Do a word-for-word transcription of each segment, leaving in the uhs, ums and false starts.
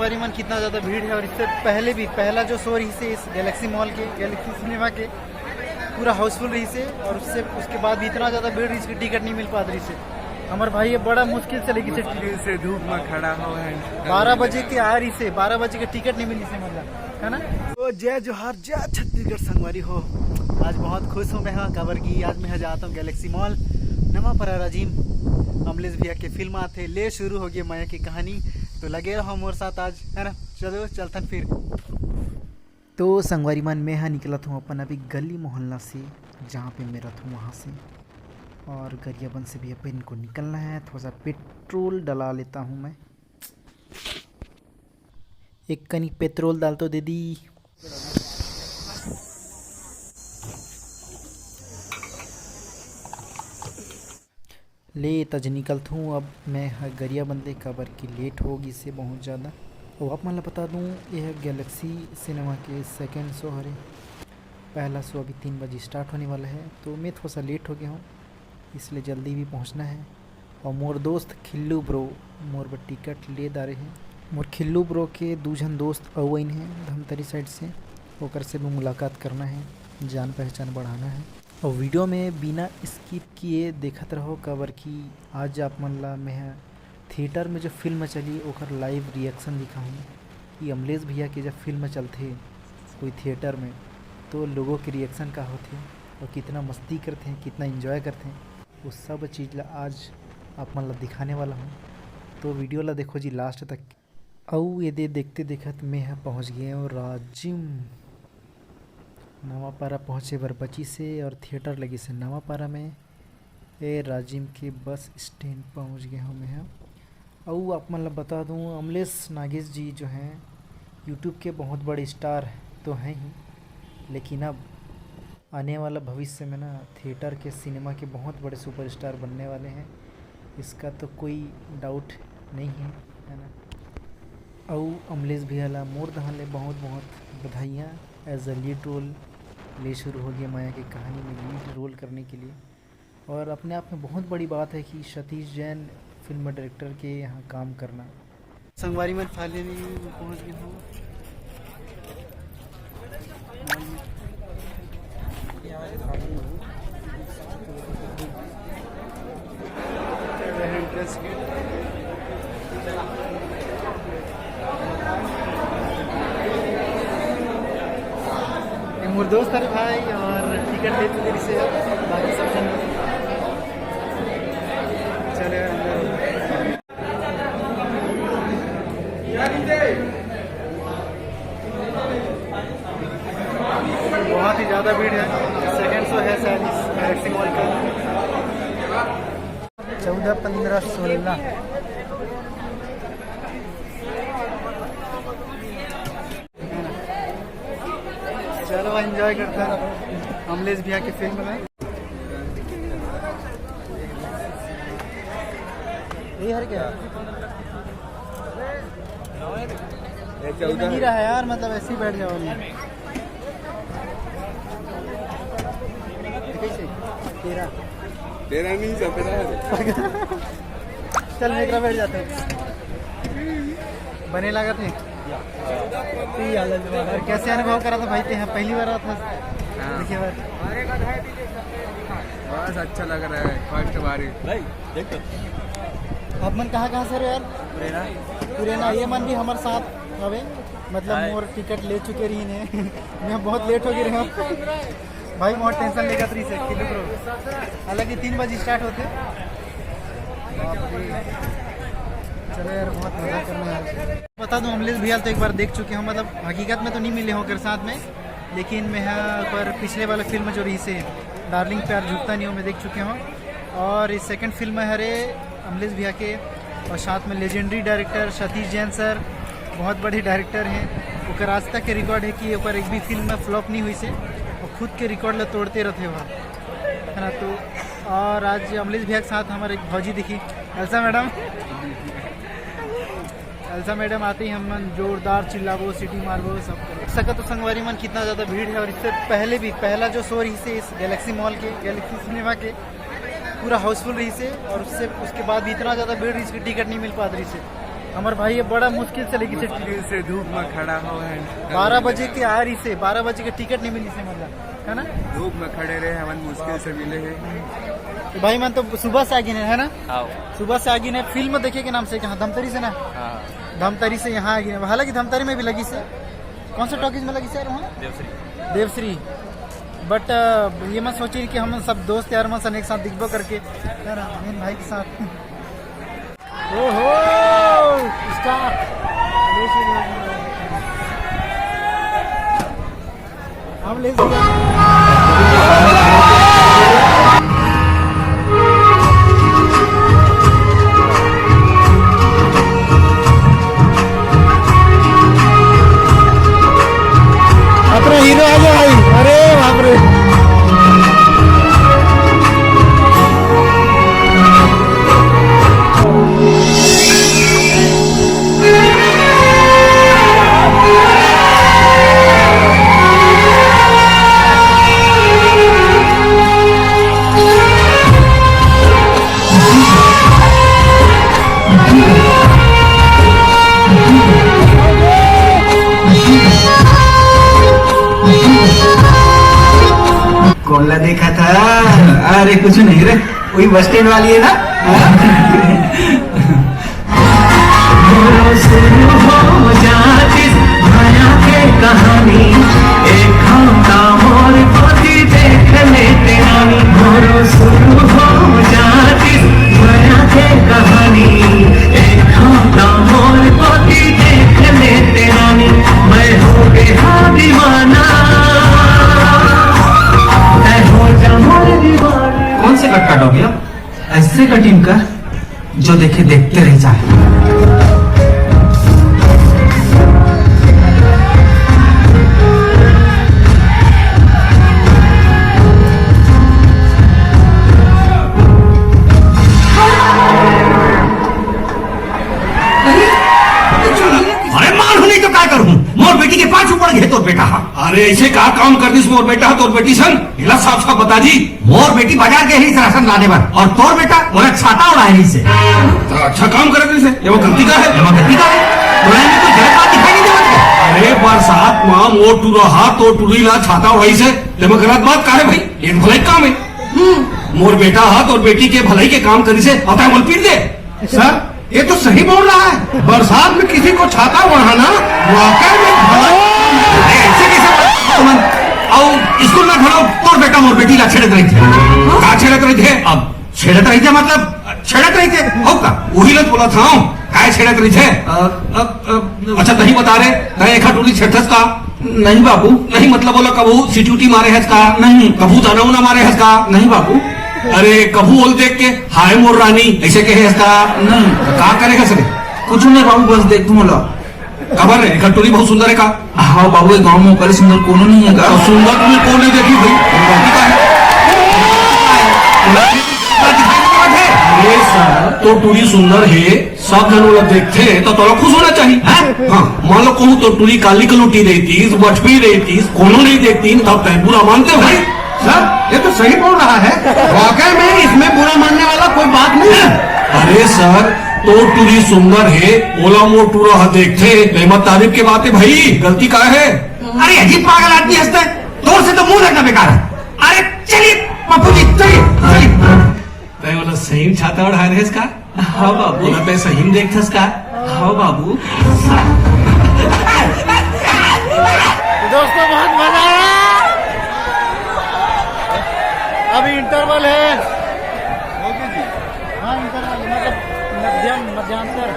संगवारी मन, कितना ज्यादा भीड़ है। और इससे पहले भी पहला जो शो रहिसे इस गैलेक्सी मॉल के, गैलेक्सी सिनेमा के, पूरा हाउसफुल रहिसे। और उससे, उसके बाद भी इतना ज्यादा भीड़ रहिसे कि टिकट नहीं मिल पात रहिसे। हमर भाई ये बड़ा मुश्किल से लेके से मुश्किल से धूप में खड़ा हो है। बारह बजे के आ रहिसे, बारह बजे के टिकट नहीं मिलिसे, मतलब, है ना? तो जय जोहार, जय छत्तीसगढ़ संगवारी हो। आज बहुत खुश हूँ मैं, हाँ, काबर कि आज मैं जात हूँ गैलेक्सी मॉल, नवापारा राजिम। अमलेश भैया के फिल्म आथे, ले शुरू हो गई मया की कहानी। तो लगे रहो मोर साथ आज, है ना? चलो चलथन फिर। तो संगवारी मन, मैं हा निकलत हूँ अपन अभी गली मोहल्ला से, जहाँ पे मैं रहत हूँ वहाँ से। और गरियाबंद से भी अपन को निकलना है, थोड़ा सा पेट्रोल डला लेता हूँ मैं। एक कनिक पेट्रोल डाल तो दे दी। ले तज निकलथूँ अब मैं ह गरियाबंद ले, काबर कि लेट हो गिसे बहुत ज़्यादा। अउ आप मन ल बता दूँ, यह गैलेक्सी सिनेमा के सेकंड शो हरे। पहला शो अभी तीन बजे स्टार्ट होने वाला है, तो मैं थोड़ा सा लेट हो गया हूँ, इसलिए जल्दी भी पहुँचना है। और मोर दोस्त खिल्लू ब्रो मोर बर टिकट ले डारे हे। मोर खिल्लू ब्रो के दू झन दोस्त अउ आइन हे धमतरी साइड से, ओकर से भी मुलाकात करना है, जान पहचान बढ़ाना है। और वीडियो में बिना स्किप किए देखत रहो, काबर कि आज आप मन ला मैं ह थिएटर में जो फिल्म चली ओकर लाइव रिएक्शन दिखाहूँ कि अमलेश भैया के जब फिल्म चलथे कोई थिएटर में, तो लोगों के रिएक्शन का होथे और कितना मस्ती करथे, कितना एंजॉय करथे, वो सब चीज़ ला आज आप मन ला दिखाने वाला हूँ। तो वीडियो ला देखो जी लास्ट तक। अउ ये दे देखते देखत मैं ह पहुँच गए हूँ राजिम। नवापारा पहुँचे बर बचिस हे और थिएटर लगिस हे नवापारा में। ए राजिम के बस स्टैंड पहुँच गए हूँ मैं ह। अउ आप मन ल बता दूँ, अमलेश नागेश जी जो हैं, यूट्यूब के बहुत बड़े स्टार तो हैं ही, लेकिन अब आने वाला भविष्य में ना थिएटर के, सिनेमा के बहुत बड़े सुपरस्टार बनने वाले हैं, इसका तो कोई डाउट नहीं है, है ना? अउ अमलेश भैया ला मोर दहा ले बहुत बहुत बधाइयाँ, एज अ लीड रोल ले शुरू हो गया मया की कहानी में लीड रोल करने के लिए। और अपने आप में बहुत बड़ी बात है कि सतीश जैन फिल्म डायरेक्टर के यहाँ काम करना। संगवारी मन, फाइनली पहुँच गए हूँ। ये मोर दोस्त हरे भाई और टिकट ले चुके रिसे, बाकी सब जन चले अंदर। बहुत ही ज़्यादा भीड़ है। सेकंड शो है शायद इस गैलेक्सी मॉल का। चौदह, पन्द्रह, सोलह। चलो, एंजॉय करते हैं अमलेश भैया की फिल्म में। ये हर क्या? ये नहीं रहा यार, मतलब ऐसे ही बैठ जाओ। कैसे? तेरा। तेरा नहीं, सत्रह है। चल, मैं एकरा बैठ जाते हैं। बने लागत है। और कैसे अनुभव करा था भाई, ते यहाँ पहली बार रहा था? हाँ। देखिए बार। बस अच्छा लग रहा है, फर्स्ट बारी। भाई, देख तो। आप मन कहाँ, कहाँ से रहे यार? पुरेना। पुरेना, ये मन भी हमारे साथ हवे, मतलब हाय। मोर टिकट ले चुके रही ने। मैं बहुत लेट हो गए रहे हूँ। भाई, बहुत टेंशन लेकर रही से, किलो करो। हालांकि तीन बजे स्टार्ट होते। बाप रे। चलो यार, बहुत मजा करना है। बता दूं, अमलेश भैया तो एक बार देख चुके हो, मतलब हकीकत में तो नहीं मिले हो ओकर साथ में, लेकिन मैं हाँ पर पिछले वाला फिल्म जो रही से डार्लिंग प्यार झुकता नहीं हो, मैं देख चुके हूँ। और ये सेकंड फिल्म है हरे अमलेश भैया के, और साथ में legendary director Satish Jain sir, बहुत बड़े डायरेक्टर हैं। ओकर आज तक के रिकॉर्ड है कि ओकर एक भी फिल्म में फ्लॉप नहीं हुई से, और खुद के रिकॉर्ड ला तोड़ते रहते हो, है ना। तो और आज अमलेश भैया के साथ हमारे एक भौजी दिखी, अलसा मैडम। अलसा मैडम आते ही हम मन जोरदार चिल्लाबो, सीटी मारबो, सब करो। सका तो संगवारी मन, कितना ज्यादा भीड़ है। और इससे पहले भी पहला जो शो रही से इस गैलेक्सी मॉल के, गैलेक्सी सिनेमा के, पूरा हाउसफुल रही से, और उससे, उसके बाद भी इतना ज्यादा भीड़ रही से कि टिकट नहीं मिल पात रही से। हमर भाई ये बड़ा मुश्किल से लेके से मुश्किल से धूप में खड़ा हो है। बारह बजे के आ रही से, बारह बजे के टिकट नहीं मिली से, मतलब, है ना? धूप में खड़े रहे, हमन मुश्किल से मिले हैं। तो भाई मन तो सुबह से आगे है ना? हाँ। सुबह से आगे ने फिल्म देखे के नाम से कहाँ, धमतरी से ना? हाँ। धमतरी से यहाँ आगे ने, हालांकि धमतरी में भी लगी से। कौन से टॉकीज में लगी सर वहाँ? देवश्री। देवश्री। बट ये मैं सोची कि हम सब दोस्त यार मन सन एक साथ दिखबो करके, है ना, मेन भाई के साथ। ओहो, स्टार। हम ले अपना हीरो आ गया भाई। अरे बाप रे। कौन ला देखा था? अरे कुछ नहीं रे, वही बस स्टैंड वाली है ना। मोरो शुरू हो जातिस भया के कहानी, एक घंटा मोर पति देख लेते रानी। मोरो शुरू हो जातिस भया के कहानी, एक घंटा मोर पति देख लेते रानी। मैं हो गया दीवाना, मैं हो जा मोर दीवाना। कौन से कट काटोगे आप? ऐसे कटिंग कर जो देखे देखते रह जाए। अरे मार हूं नहीं तो काय करूं? मोर बेटी के पाछू पड़ गए तोर बेटा हा। अरे ऐसे का काम कर दिस मोर बेटा हा तोर बेटी संग? एला साफ साफ बता जी। मोर बेटी बाजार गे रहिस राशन लाने बर, और तोर बेटा ओला छाता ओढ़ाए रहिस हे। त अच्छा काम करत रहिस हे, एमा गलती का हे? एमा गलती का हे? तोला एमे कोई गलत बात दिखाई नहीं देवत हे? अरे बरसात मा मोर टूरा हा तोर टूरी ला छाता ओढ़ाइस हे, तेमा गलत बात का हे भाई? ये तो भलाई काम हे। मोर बेटा हा तोर बेटी के भलाई के काम करिस हे, अउ तैं मोला पीट दे। सर, ये तो सही बोल रहा है, बरसात में किसी को छाता ओढ़ाना वाकई में भला। अरे, ऐसे कैसे बोल रहे हो तुमन? अउ स्कूल में घलो तोर बेटा मोर बेटी ला छेड़त रहिथे। का छेड़त रहिथे? अब छेड़त रहिथे मतलब छेड़त रहिथे, हो का? उही ला बोलत हंव, काय छेड़त रहिथे? अ, अ, अ, अच्छा, तहीं बता रे, तैं एखर टूरी छेड़थस का? नहीं बाबू। नहीं मतलब ओला कभू सीटी उटी मारे हस का? नहीं। कभू ताना उना मारे हस का? नहीं बाबू। अरे, कभू ओला देख के हाय मोर रानी ऐसे कहे हस का? नहीं। का करे हस रे? कुछ नहीं बाबू, बस देख तू मोला। काबर रे, एखर टूरी बहुत सुंदर हे का? हाँ बाबू, ये गांव में ओकर ले सुंदर कोनो नहीं हे का? तो सुंदर टूरी कोन नहीं देखी भाई? अरे सर, तोर टूरी सुंदर हे, सब झन ओला देखथे, त तोला खुश होना चाही, हैं? हाँ, मान लो कहूँ तोर टूरी काली कलूटी रहितिस, बछवी रहितिस, कोनो नहीं देखतिन, तब तैं बुरा मानते भाई? सर, ये तो सही बोल रहा है, वाकई में इसमें बुरा मानने वाला कोई बात नहीं है। अरे सर, तोर टूरी सुंदर हे, ओला मोर टूरा ह देखथे, त एमा तारीफ के बात हे भाई, गलती का हे? अरे अजीब पागल आदमी हस तैं, तोर से तो मुंह लगना बेकार है। अरे चलिए पप्पू जी, चलिए, चलिए। तैं ओला सही में छाता ओढ़ाए रहेस का? हाँ बाबू। ओला तैं सही में देखथस का? हाँ बाबू। तो दोस्तों, बहुत मजा आया। अभी इंटरवल है। हाँ, इंटरवल मतलब मध्यान्ह, मध्यांतर।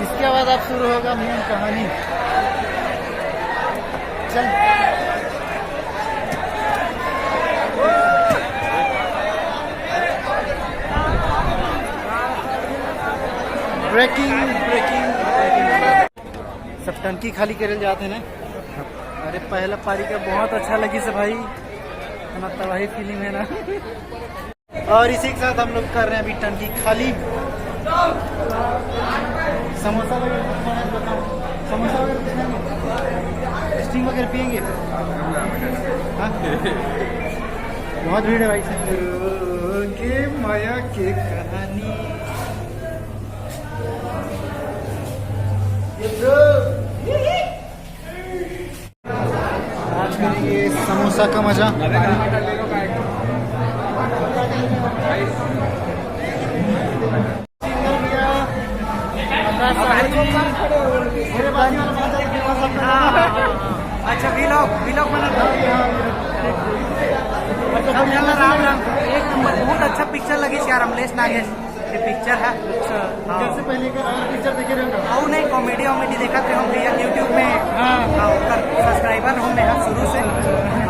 इसके बाद अब शुरू होगा मेन कहानी। चल। Breaking, breaking, breaking. सब टंकी खाली करे जात हे ना। अरे पहला पारी का बहुत अच्छा लगिस भाई, इतना तबाही फीलिंग है ना। और इसी के साथ हम लोग कर रहे हैं अभी टंकी खाली। समोसा वगैरह कुछ खाना है तो बताओ। समोसा वगैरह कुछ खाएंगे? स्टीम वगैरह पियेंगे? हाँ? बहुत भीड़ है भाई साहब। के माया के कहानी। सा का मजा। अच्छा, vlog, vlog बना। सब झन ला राम राम। एक नंबर, बहुत अच्छा पिक्चर लगिस यार, अमलेश नागेश के पिक्चर हे। अच्छा, हाँ। जैसे पहले का और पिक्चर देखे रहे हो? अउ नहीं, कॉमेडी वॉमेडी देखत रहे हों भैया YouTube में। हाँ। हाँ, ओकर सब्सक्राइबर हों मैं शुरू से।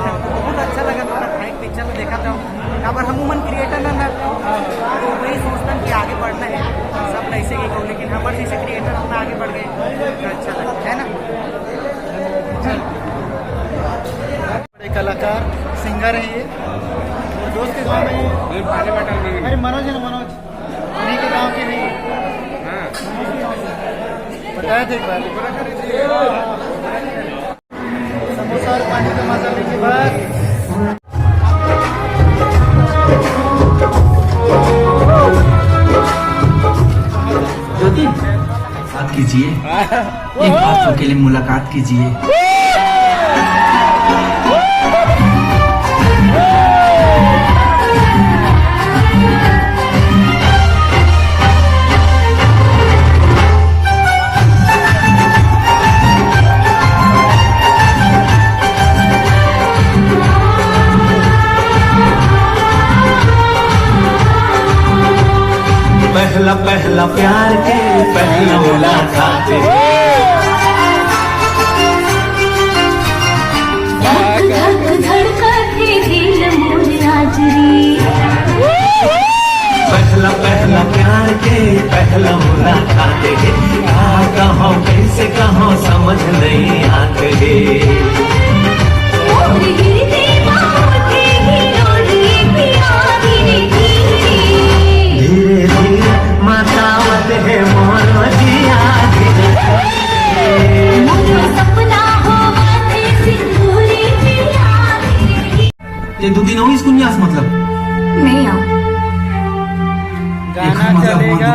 हाँ, बहुत अच्छा लगा थोड़ा। पिक्चर ला देखत हन, काबर हम उमन क्रिएटर हन ना, तो वही सोचथन कि आगे बढ़ना हे, सब ऐसे ही को, लेकिन हमर जैसे क्रिएटर अपना आगे बढ़ गए, तो अच्छा लगता है ना। बड़े कलाकार, सिंगर हैं ये, और दोस्त के गाँव में, अरे मनोज है ना, मनोज, उन्हीं के गाँव के नहीं, हाँ। बताया था एक बार। समोसा और पानी का मजा लेके बाद। ज्योति, बात कीजिए। एक बार तो के लिए मुलाकात कीजिए। पहला पहला प्यार के पहला मुलाकात। धक धक धड़कत हे दिल मोर आज रे। पहला पहला प्यार के पहला मुलाकात हे, का कहूँ कैसे कहूँ समझ नहीं आत हे। मोर हृदय मा उठे हिलोर ये पिया धीरे धीरे। धीरे धीरे मचावत हे मोर जिया धीरे धीरे। मोर सपना होवत हे सिंदूरी पिया धीरे धीरे। ये दो दिन अउ स्कूल में आस मतलब? नहीं आओ। गाना मतलब चलेगा।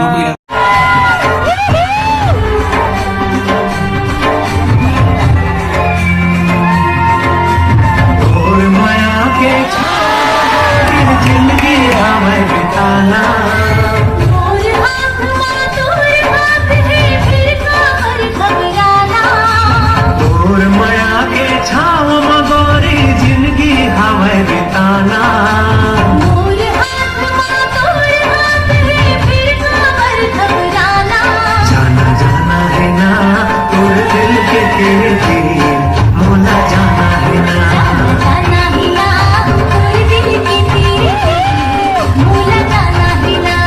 तोर मया के छाया जिंदगी हमें बिताना। तोर हाथ मा तोर हाथ हे, फिर काबर घबराना। तोर मया के छाव म गोरी जिंदगी हवय बिताना। मोर हाथ मा तोर हाथ हे, फिर काबर घबराना। जाना जाना हे ना तोर दिल के खिड़की, मोला जाना हे ना। जाना हे ना तोर दिल के खिड़की, मोला जाना हे ना।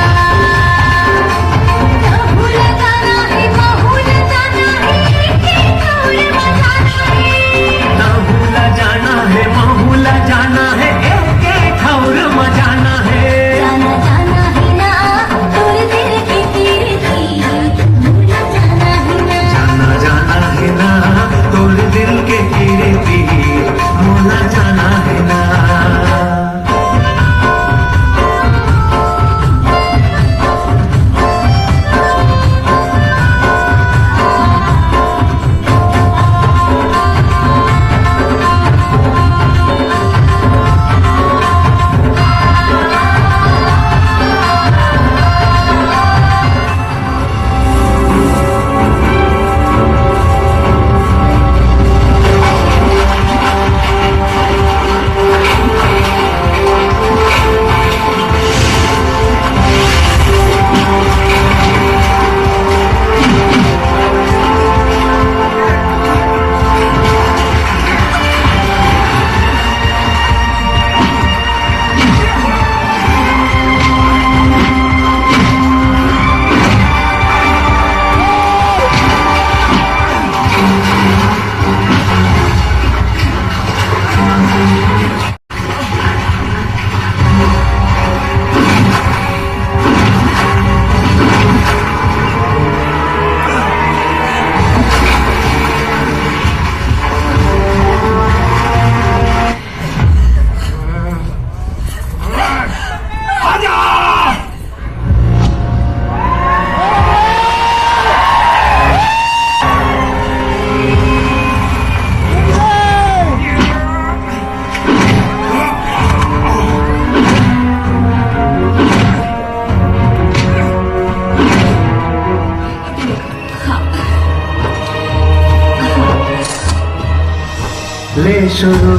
ले शुरू,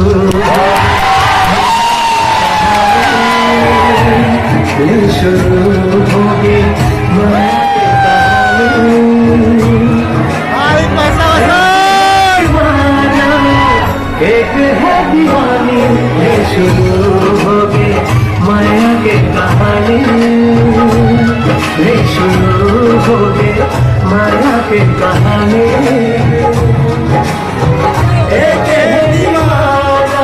ले शुरू होगे माया के कहानी। भाई, पैसा वसूल। दीवाना, एक है दीवानी, ले शुरू होगे माया के कहानी, ले शुरू होगे माया के कहानी। एक है दीवाना,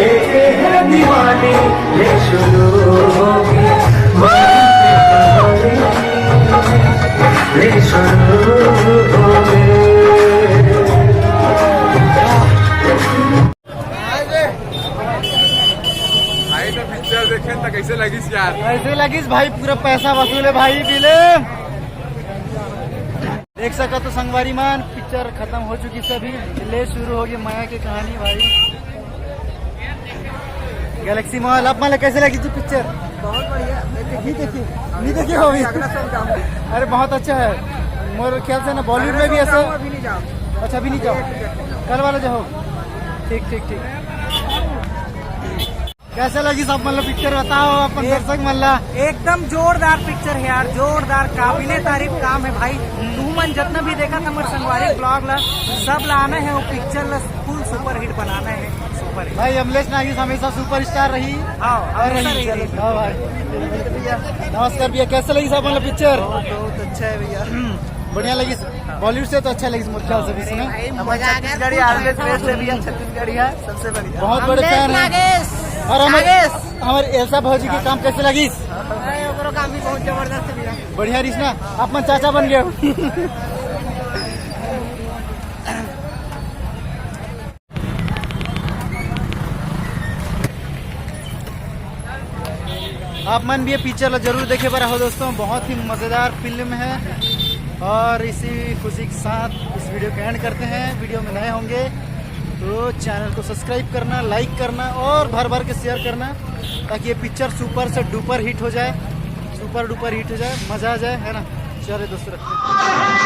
एक है दीवानी, ले शुरू होगे, ले शुरू होगे। भाई, तो पिक्चर देखे तो कैसे लगिस यार? कैसे लगिस भाई, पूरा पैसा वसूल है भाई, फिल्म। देख सकत हो संगवारी मन, पिक्चर खत्म हो चुकी सभी, ले शुरू होगे माया के कहानी भाई। गैलेक्सी मॉल, आप मन ला कैसे लगिस पिक्चर? बहुत बढ़िया। नहीं देखी, नहीं देखी हो अभी। अगला शो जाऊंगा। अरे बहुत अच्छा है, मोर ख्याल से ना बॉलीवुड में भी ऐसा। अभी नहीं जाऊँ। अच्छा, अभी नहीं जाओ, कल वाला जाओ। ठीक, ठीक, ठीक। कैसे लगिस आप मन ला पिक्चर, बताओ अपन एक दर्शक मन ला। एकदम जोरदार पिक्चर है यार, जोरदार, काबिले तारीफ काम है भाई। तुमन जितना भी देखा था हमारे संगवारी ब्लॉग ला, सब ला आना है वो पिक्चर ला, फुल सुपरहिट बनाना है, सुपरहिट। भाई, अमलेश नागेश हमेशा सुपरस्टार रही। हाँ, और हमेशा रही, रही, रही। हाँ भाई। नमस्कार भैया, कैसे लगिस आप मन ला पिक्चर? बहुत, बहुत अच्छा है भैया। बढ़िया लगिस, बॉलीवुड से तो अच्छा लगिस मोर ख्याल से भी, सुना? भाई, मजा आ गया। छत्तीसगढ़ी always best है भैया, छत्तीसगढ़ी है सबसे बढ़िया। बहुत बड़े अमलेश फैन हैं। नागेश, और हमारे, नागेश। हमारे एल्सा भौजी के काम कैसे लगिस? अरे, ओकरो काम भी बहुत जबरदस्त है भैया। बढ़िया रहिस ना, आप मन चाचा बन गए हो। आप मन भी ये पिक्चर ला जरूर देखे बर आओ दोस्तों, बहुत ही मज़ेदार फिल्म है। और इसी खुशी के साथ इस वीडियो को एंड करते हैं। वीडियो में नए होंगे तो चैनल को सब्सक्राइब करना, लाइक करना और भर भर के शेयर करना, ताकि ये पिक्चर सुपर से डुपर हिट हो जाए, सुपर डुपर हिट हो जाए, मज़ा आ जाए, है ना? चलिए दोस्तों, रखते हैं।